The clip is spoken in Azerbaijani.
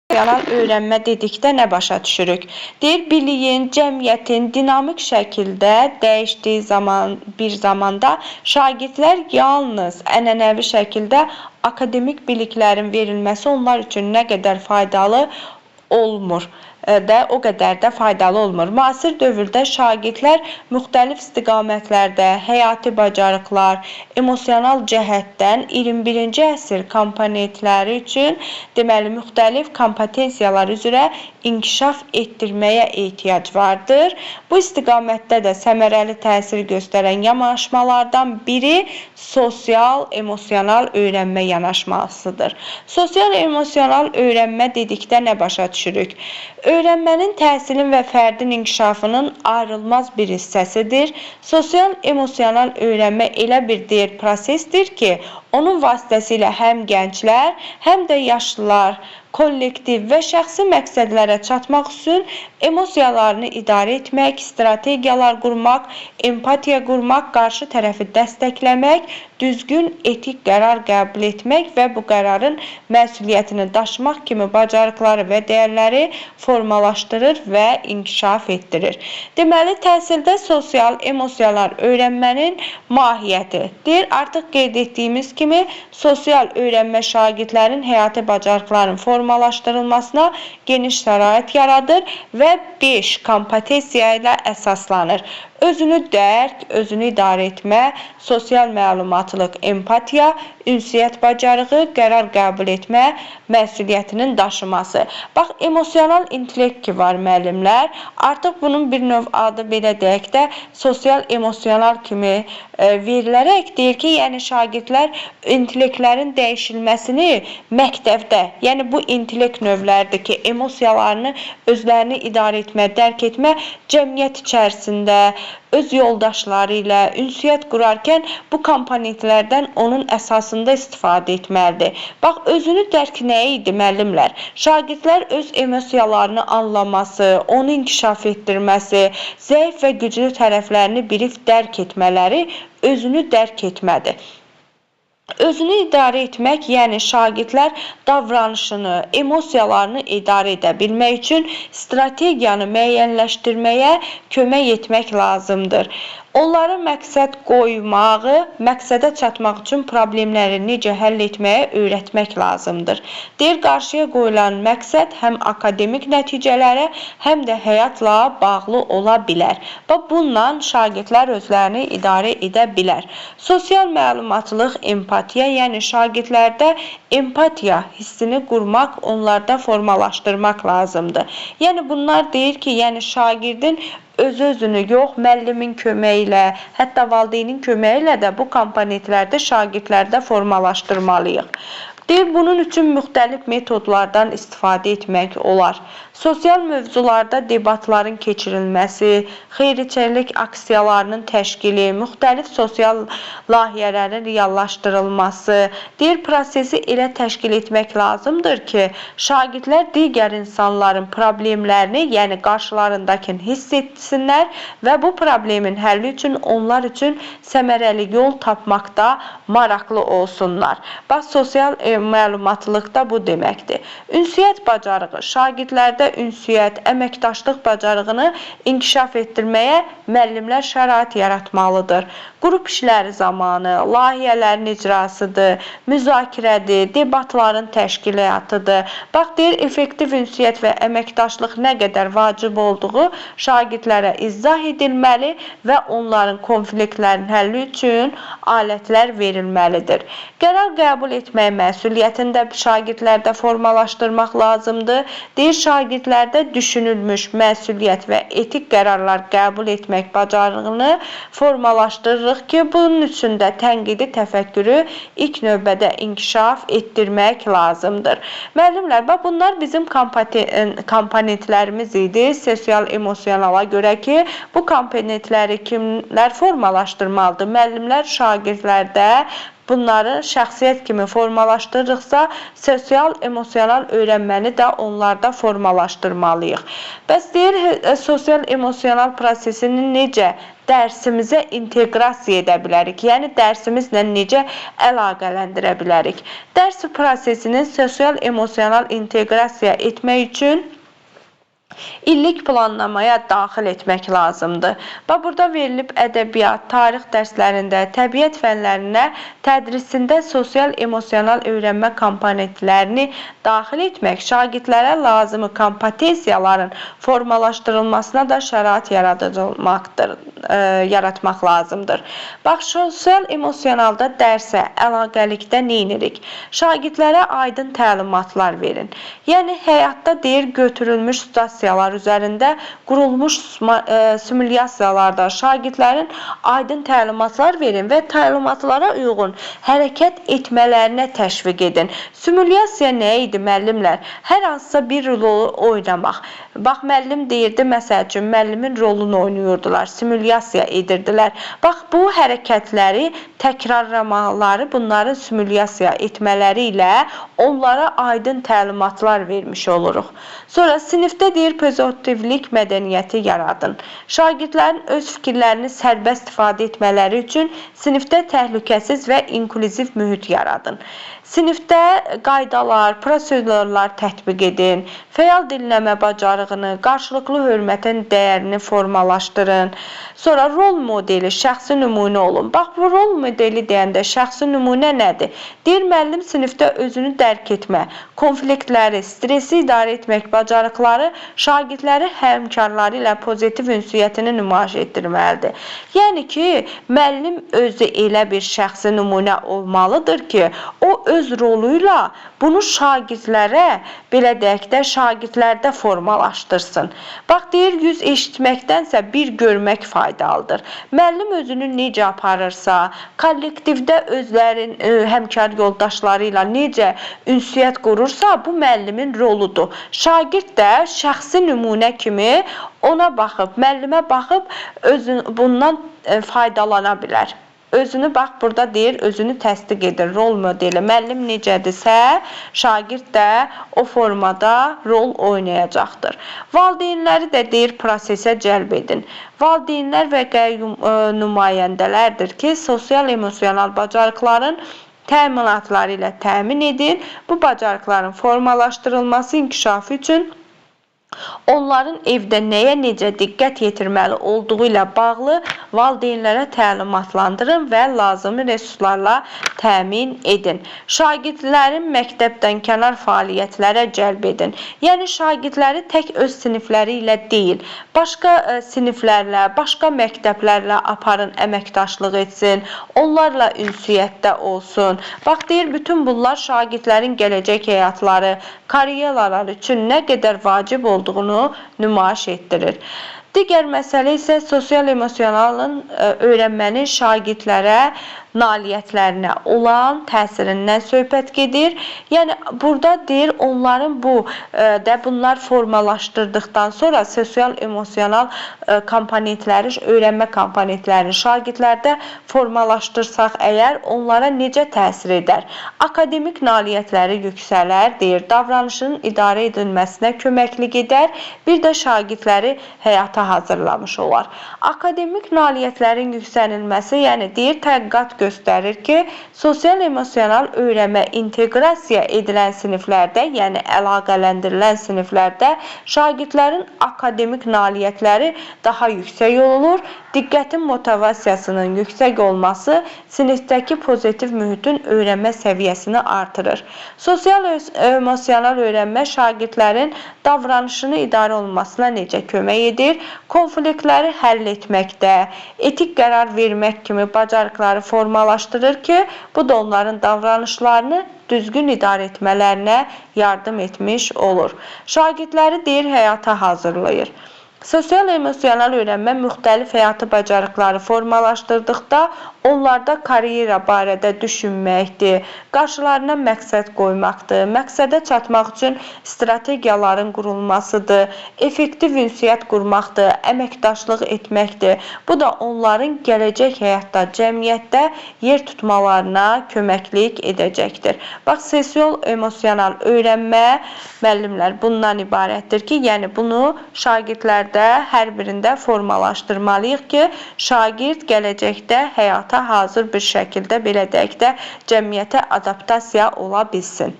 Emosional öyrənmə dedikdə nə başa düşürük? Deyir, biliyin, cəmiyyətin dinamik şəkildə dəyişdiyi zaman bir zamanda şagirdlər yalnız ənənəvi şəkildə akademik biliklərin verilməsi onlar üçün nə qədər faydalı olmur də o qədər də faydalı olmur. Müasir dövrdə şagirdlər müxtəlif istiqamətlərdə həyati bacarıqlar, emosional cəhətdən 21-ci əsr komponentləri üçün deməli müxtəlif kompetensiyalar üzrə inkişaf etdirməyə ehtiyac vardır. Bu istiqamətdə də səmərəli təsir göstərən yanaşmalardan biri sosial emosional öyrənmə yanaşmasıdır. Sosial emosional öyrənmə dedikdə nə başa düşürük? Öyrənmənin, təhsilin və fərdin inkişafının ayrılmaz bir hissəsidir. Sosial emosional öyrənmə elə bir deyir prosesdir ki, onun vasitəsilə həm gənclər, həm də yaşlılar kollektiv və şəxsi məqsədlərə çatmaq üçün emosiyalarını idarə etmək, strategiyalar qurmaq, empatiya qurmaq, qarşı tərəfi dəstəkləmək, düzgün etik qərar qəbul etmək və bu qərarın məsuliyyətini daşımaq kimi bacarıqları və dəyərləri formalaşdırır və inkişaf etdirir. Deməli, təhsildə sosial emosional öyrənmənin mahiyyəti. Deyir, artıq qeyd etdiyimiz kimi sosial öyrənmə şagirdlərin həyati bacarıqlarının formalaşdırılmasına geniş şərait yaradır və 5 kompetensiya ilə əsaslanır. Özünü dərk, özünü idarə etmə, sosial məlumatlıq, empatiya, ünsiyyət bacarığı, qərar qəbul etmə məsuliyyətinin daşıması. Bax, emosional intellekt ki var müəllimlər, artıq bunun bir növ adı belə deyək də sosial emosional kimi verilərək deyir ki, yəni şagirdlər intellektlərin dəyişilməsini məktəbdə, yəni bu intellekt növləridir ki, emosiyalarını özlərini idarə etmə, dərk etmə cəmiyyət içərisində öz yoldaşları ilə ünsiyyət qurarkən bu komponentlərdən onun əsasında istifadə etməlidir. Bax, özünü dərk nə idi müəllimlər? Şagirdlər öz emosiyalarını anlaması, onu inkişaf etdirməsi, zəif və güclü tərəflərini bilib dərk etmələri özünü dərk etmədir. Özünü idarə etmək, yəni şagirdlər davranışını, emosiyalarını idarə edə bilmək üçün strategiyanı müəyyənləşdirməyə kömək etmək lazımdır. Onlara məqsəd qoymağı, məqsədə çatmaq üçün problemləri necə həll etməyə öyrətmək lazımdır. Deyir, qarşıya qoyulan məqsəd həm akademik nəticələrə, həm də həyatla bağlı ola bilər. Və bununla şagirdlər özlərini idarə edə bilər. Sosial məlumatlıq, empatiya, yəni şagirdlərdə empatiya hissini qurmaq, onlarda formalaşdırmaq lazımdır. Yəni bunlar deyir ki, yəni şagirdin öz-özünü yox, müəllimin köməyi ilə, hətta valideynin köməyi ilə də bu komponentlərdə şagirdlərdə formalaşdırmalıyıq. Deyir, bunun üçün müxtəlif metodlardan istifadə etmək olar. Sosial mövzularda debatların keçirilməsi, xeyriçilik aksiyalarının təşkili, müxtəlif sosial layihələrin reallaşdırılması. Deyir, prosesi elə təşkil etmək lazımdır ki, şagirdlər digər insanların problemlərini, yəni qarşılarındakını hiss etsinlər və bu problemin həlli üçün onlar üçün səmərəli yol tapmaqda maraqlı olsunlar. Bax, sosial məlumatlılıqda bu deməkdir. Ünsiyyət bacarığı, şagirdlərdə ünsiyyət, əməkdaşlıq bacarığını inkişaf etdirməyə müəllimlər şərait yaratmalıdır. Qrup işləri zamanı, layihələrin icrasıdır, müzakirədir, debatların təşkilatıdır. Bax, deyir, effektiv ünsiyyət və əməkdaşlıq nə qədər vacib olduğu şagirdlərə izah edilməli və onların konfliktlərin həlli üçün alətlər verilməlidir. Qərar qəbul etmək məsuliyyətini də şagirdlərdə formalaşdırmaq lazımdır. Deyir, şagirdlərdə düşünülmüş məsuliyyət və etik qərarlar qəbul etmək bacarığını formalaşdırırıq ki, bunun üçün də tənqidi təfəkkürü ilk növbədə inkişaf etdirmək lazımdır. Müəllimlər, bax, bunlar bizim komponentlərimiz idi sosial emosionala görə ki, bu komponentləri kimlər formalaşdırmalıdır? Müəllimlər şagirdlərdə Bunları şəxsiyyət kimi formalaşdırırıqsa, sosial emosional öyrənməni də onlarda formalaşdırmalıyıq. Bəs deyir, sosial emosional prosesini necə dərsimizə inteqrasiya edə bilərik? Yəni dərsimizlə necə əlaqələndirə bilərik? Dərs prosesini sosial emosional inteqrasiya etmək üçün illik planlamaya daxil etmək lazımdır. Bax, burada verilib ədəbiyyat, tarix dərslərində, təbiət fənlərinə tədrisində sosial emosional öyrənmə komponentlərini daxil etmək şagirdlərə lazımi kompetensiyaların formalaşdırılmasına da şərait yaratmaq lazımdır. Bax, sosial emosionalda dərsə əlaqəlikdə nə edirik? Şagirdlərə aydın təlimatlar verin. Yəni həyatda deyir götürülmüş situasiyalar üzərində qurulmuş simulyasiyalarda şagirdlərin aydın təlimatlar verin və təlimatlara uyğun hərəkət etmələrinə təşviq edin. Simulyasiya nə idi müəllimlər? Hər hansısa bir rolu oynamaq. Bax, müəllim deyirdi, məsəl üçün, müəllimin rolunu oynayırdılar, simulyasiya edirdilər. Bax, bu hərəkətləri təkrarlamaları, bunların simulyasiya etmələri ilə onlara aydın təlimatlar vermiş oluruq. Sonra sinifdə deyir, pozitivlik mədəniyyəti yaradın. Şagirdlərin öz fikirlərini sərbəst ifadə etmələri üçün sinifdə təhlükəsiz və inklüziv mühit yaradın. Sinifdə qaydalar, prosedurlar tətbiq edin. Fəal dinləmə bacarığını, qarşılıqlı hörmətin dəyərini formalaşdırın. Sonra rol modeli, şəxsi nümunə olun. Bax, bu rol modeli deyəndə şəxsi nümunə nədir? Deyir, müəllim sinifdə özünü dərk etmə, konfliktləri, stresi idarə etmək bacarıqları şagirdləri həmkarları ilə pozitiv ünsiyyətini nümayiş etdirməlidir. Yəni ki, müəllim özü elə bir şəxsi nümunə olmalıdır ki, o öz rolu ilə bunu şagirdlərə, belə deyək də, şagirdlərdə formalaşdırsın. Bax, deyir, 100 eşitməkdənsə bir görmək faydalıdır. Müəllim özünü necə aparırsa, kollektivdə özlərin həmkar yoldaşları ilə necə ünsiyyət qurursa, bu müəllimin roludur. Şagird də şəxsi nümunə kimi ona baxıb, müəllimə baxıb özünü bundan faydalana bilər. Özünü bax burada deyir, özünü təsdiq edir, rol modeli. Müəllim necədirsə, şagird də o formada rol oynayacaqdır. Valideynləri də deyir, prosesə cəlb edin. Valideynlər və qəyyum nümayəndələrdir ki, sosial emosional bacarıqların təminatları ilə təmin edin. Bu bacarıqların formalaşdırılması, inkişafı üçün onların evdə nəyə necə diqqət yetirməli olduğu ilə bağlı valideynlərə təlimatlandırın və lazımi resurslarla təmin edin. Şagirdlərin məktəbdən kənar fəaliyyətlərə cəlb edin. Yəni şagirdləri tək öz sinifləri ilə deyil, başqa siniflərlə, başqa məktəblərlə aparın, əməkdaşlıq etsin, onlarla ünsiyyətdə olsun. Bax, deyir, bütün bunlar şagirdlərin gələcək həyatları, karyeraları üçün nə qədər vacib olduğunu nümayiş etdirir. Digər məsələ isə sosial emosionalın öyrənmənin şagirdlərə nailiyyətlərinə olan təsirindən söhbət gedir. Yəni burada deyir, onların bu də bunlar formalaşdırdıqdan sonra sosial emosional komponentləri, öyrənmə komponentlərini şagirdlərdə formalaşdırsaq əgər, onlara necə təsir edər? Akademik nailiyyətləri yüksələr, deyir, davranışının idarə edilməsinə köməklik edər, bir də şagirdləri həyata hazırlamış olar. Akademik nailiyyətlərin yüksəlilməsi, yəni deyir, tədqiqat göstərir ki, sosial emosional öyrənmə inteqrasiya edilən siniflərdə, yəni əlaqələndirilən siniflərdə şagirdlərin akademik nailiyyətləri daha yüksək olur. Diqqətin motivasiyasının yüksək olması sinifdəki pozitiv mühitin öyrənmə səviyyəsini artırır. Sosial emosional öyrənmə şagirdlərin davranışını idarə olunmasına necə kömək edir? Konfliktləri həll etməkdə, etik qərar vermək kimi bacarıqları formalaşdırır ki, bu da onların davranışlarını düzgün idarə etmələrinə yardım etmiş olur. Şagirdləri deyir, həyata hazırlayır. Sosial emosional öyrənmə müxtəlif həyati bacarıqları formalaşdırdıqda Onlarda karyera barədə düşünməkdir, qarşılarına məqsəd qoymaqdır, məqsədə çatmaq üçün strategiyaların qurulmasıdır, effektiv ünsiyyət qurmaqdır, əməkdaşlıq etməkdir. Bu da onların gələcək həyatda, cəmiyyətdə yer tutmalarına köməklik edəcəkdir. Bax, sosial emosional öyrənmə müəllimlər bundan ibarətdir ki, yəni bunu şagirdlərdə hər birində formalaşdırmalıyıq ki, şagird gələcəkdə həyata hazır bir şəkildə, belə deyək də, cəmiyyətə adaptasiya ola bilsin.